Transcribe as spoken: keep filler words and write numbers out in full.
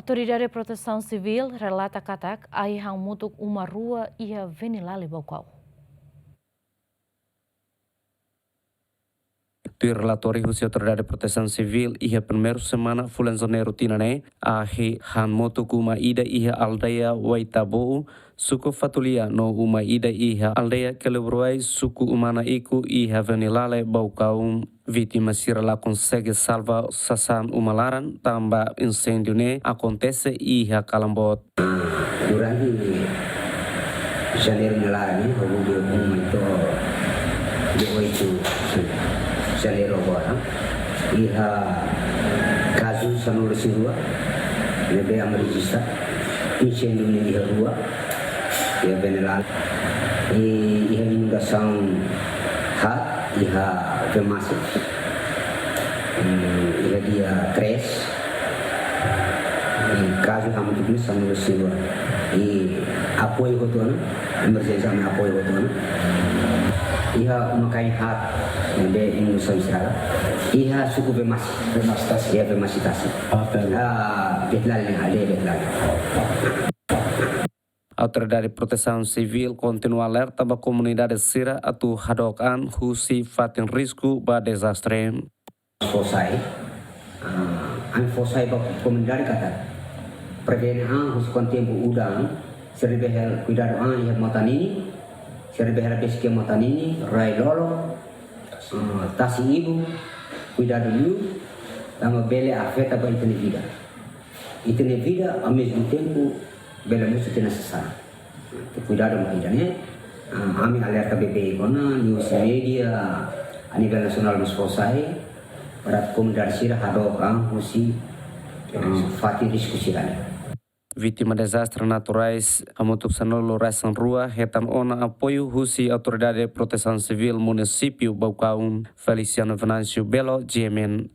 Autoridade Protesaun Sivíl relata katak ahi hamutuk uma rua iha Venilale, Baucau. Tuir relatóriu husi Autoridade Protesaun Sivíl, iha primeiru semana fulan Janeiru tinan ne'e, ahi hamutuk uma ida iha aldeia Waitabo'u, suku Fatulia, no uma ida iha aldeia Kelebruai, suku Umana Iku, iha Venilale, Baucau. Vítima sira la konsege salva sasán uma laran tanba inséndiu ne'e akontese iha kalan boot. Durante Janeiru nia laran ne'e, hahú uma to'o dia oito Janeiru agora, iha kazu sanulu-resin-rua ne'ebé ami rejista, inséndiu ne'e iha rua, iha Venilale. I iha inundasaun haat iha Vemasse, i iha dia três, i kazu hamutuk ne'e sanulu-resin-rua. I apoiu hotu ona, emerjénsia ami apoiu hotu ona. Iha uma-kain haat ne'ebé inundasaun estraga, iha suku Vemasse. Vemasse Tasi. Iha Vemasse Tasi. Ah, Venilale, aldeia Venilale. Autoridade Protesaun Sivíl kontinua alerta ba komunidade sira atu hadook an husi fatin risku ba dezastre. Fó sai, ah, ami fó sai ba komunidade katak prevene an husi kuandu tempu udan, sira ne'ebé hela kuidadu an iha mota ninin, sira ne'ebé hela besik iha mota ninin, rai-lolon, ah, tasi ibun, kuidadu liu, tanba bele afeta ba ita-nia vida. Ita-nia vida, ao mesmo tempo, bele mós ita-nia sasán. Kuidadu mak ida-ne'e, ah, ami alerta beibeik ona, news media, a nivel nasionál mós fó sai, para komunidade sira hadook an husi, ah, fatin risku sira-ne'e. Vítima dezastre naturais hamutuk sanulu-resin-rua hetan ona apoiu husi Autoridade Protesaun Sivíl Munisípiu Baucau. Feliciano Venâncio Belo, G M N.